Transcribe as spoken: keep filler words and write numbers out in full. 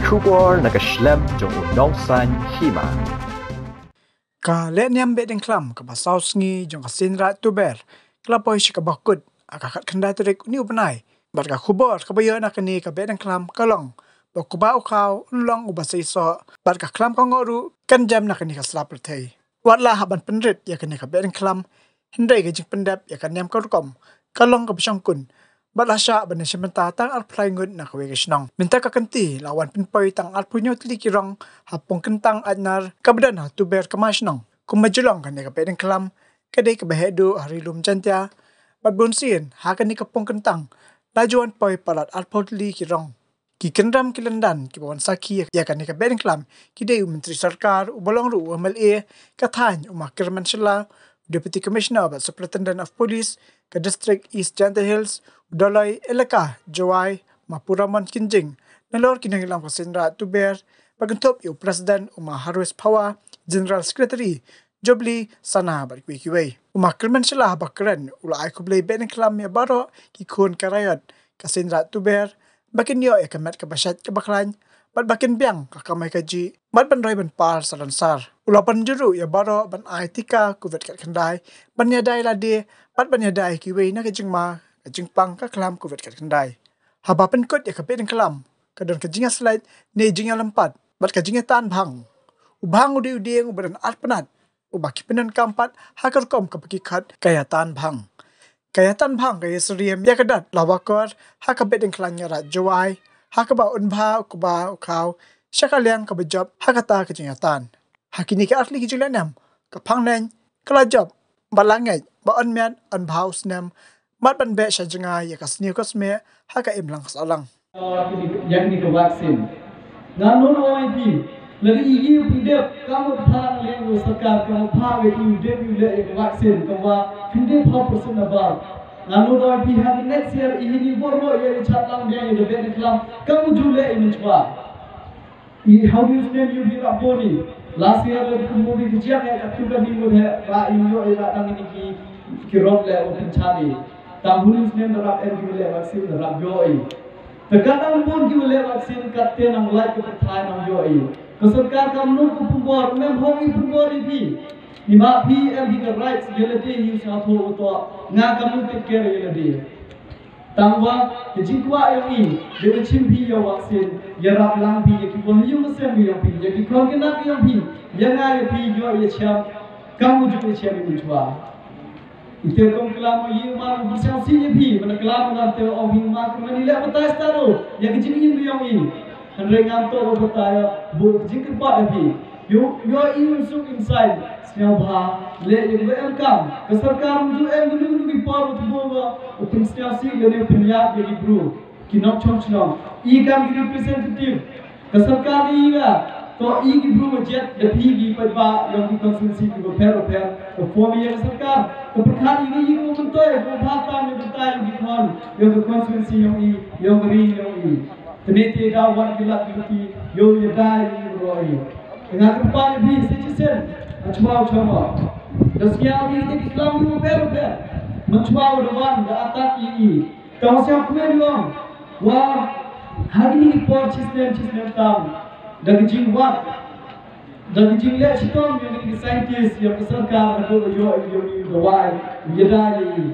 Khubor na ka shlem jong u nongsan hima. Ka lehniam Behdeiñkhlam kaba saw sngi jong ka Seiñraij Tuber ka la poi sha kaba kut ha ka khatkhyndai tarik une u bnai. Bad ka khubor kaba ïoh na kane ka Behdeiñkhlam ka long ba u kba u khaw un long uba seisoh bad ka khlam ka ngoh ruh kan jem na kane ka sla pyrthei. Wat la hap ban pynrit ïa kane ka Behdeiñkhlam, hynrei ka jingpyndep ïa ka niam ka rukom ka long kaba shongkun bad la shah ban ïashim bynta tang arphew lai ngut na kawei ka shnong. Mynta ka kynti la wan pynpoi tang arphew hynñiew tylli ki rong ha pung kyntang Aitnar kaba don ha Tuber Kmai Shnong. Kumba ju long, kane ka Behdeiñkhlam ka dei kaba heh duh ha Ri Lum Jaiñtia bad bunsien ha kane ka pung kyntang la ju wan poi palat arphew tylli ki rong. Ki kynram ki lyndan kiba wan sakhi ïa kane ka Behdeiñkhlam ki dei u Myntri Sorkar uba long ruh u M L A ka thaiñ, u Ma Kyrmen Shylla, u Deputy Commissioner bad Superintendent of Police ka District East Jaintia Hills, u Dolloi Elaka Jowai, Ma Puramon Kynjing, nalor ki nongïalam ka Seiñraij Tuber, ba kynthup ïa u President u Ma Harwis Phawa, General Secretary Jubilee Sana bad kiwei kiwei. U Ma Kyrmen Shylla haba kren u la ai khublei Behdeiñkhlam ïa baroh ki khun ka Raiot ka Seiñraij Tuber ba kin ïoh ïa ka met kaba shait kaba khlaiñ bad ba kin biang ka kamai kajih bad ban roi ban par salonsar. U la pynjur ruh ïa baroh ban ai tika Covid khatkhyndai, ban ïada ïa lade bad ban ïada ïa kiwei na ka jingma ka jingpang ka khlam Covid khatkhyndai. Haba pynkut ïa ka Behdeiñkhlam ka don ka jingïaslait ne jingïalympat bad ka jingïatan bhang. U bhang u dei u dieng uba don arpnat uba ki pyndonkam pat ha ka rukom kaba ki khot ka ïatan bhang. Ka ïatan bhang ka ïasyriem ïa ka dot la wakor ha ka Behdeiñkhlam Ïaraid Jowai, ha kaba un bha u kba u khaw sha ka liang kaba jop ha kata ka jingïatan. Ha kine ki artylli ki jinglehniam, ka phangneng ka la jop bad la ngeit ba un miat un bha u snem bad ban beh sha jngai ïa ka sniew ka smieh ha ka imlang ka sahlang. Ïa kine ka vaccine, nga nud ong ïa phi, lada i ïohi u phi dep, kam u phah leh u sorkar, kam u phah ïa i u dep u leh ïa ka vaccine, kam wa khyndiat phew percent na bar. Nga nud ong ïa phi, ha ka next year i hini bor mo ïa i chatlang biang ïa ka Behdeiñkhlam, kam u ju leh i mynshuwa. I hau news nem yu bi rap boni. Last year da kum boni ki jiak eh, katu ka di mut eh, ba i yo i ba tang ini ki, ki rot le o kin chani. Tang hu news nem da rap em ki le vaccine da rap yo i. Te kat nang bun ki le vaccine kat te nang lai ka pathai nang yo i. Ka sorkar kam nuk ka pumbor, mem hong i pumbor i phi. Ni ma phi em phi ka rights, ïa lade hi sa tho u to, nga kam nuk take care ïa lade. Tangwa, ka jingkwah ïong i, dei ban shim phi ïa u vaccine, ïarap lang phi ïa ki bun ïung ka sem ïong phi, ïa ki khon ki nak ïong phi, ïa nga ïa phi ïoh ïa shem, kam u ju ïa shem i mynshuwa. I te kong klam ïa u ma u bun shem si ïa phi, ban klam u ngam te ong phi ma ka mani leh batai staro, ïa ka jingim ïong i. Hynrei ngam to ba batai ïa, bu ka jingkyrpad ïa phi. Ïoh, ïoh i un suk insai, sngewbha leh ïa kaba em kam. Ka sorkar mynta em kano kano ki por ba tbun ba u pynsngewsih lane u pynïap ïa ki briew, ki nongshong shnong. I kam ki representative. Ka sorkar i nga, to i ki briew ba jet da phi ki paidbah ïa ki constituency kiba pher ba pher. Ka form ïa ka sorkar. Ka pyrkhat i nga i ko myntoi, ko bha tam ïa ka tai ïa ki khon, ïa ka constituency ïong i, ïong ka ri ïong i. Te ne te da wan ki lad ki luti, ïong ïa dai i ro i. Nga kyrpad ïa phi sa shisien, ha chwa u chwa. Da sñiaw ïa ki klam ïa u ber u ber. Mynchwa u da wan da attack ïa i. Tang sñiaw kmen ïong. Wa ha kini ki por chisnem chisnem tam. Da ki jingwad. Da ki jingleh chitom ïa kini ki scientist ïa ka sorkar da ko ïoh ïa u dawai. Ïa da ïa i.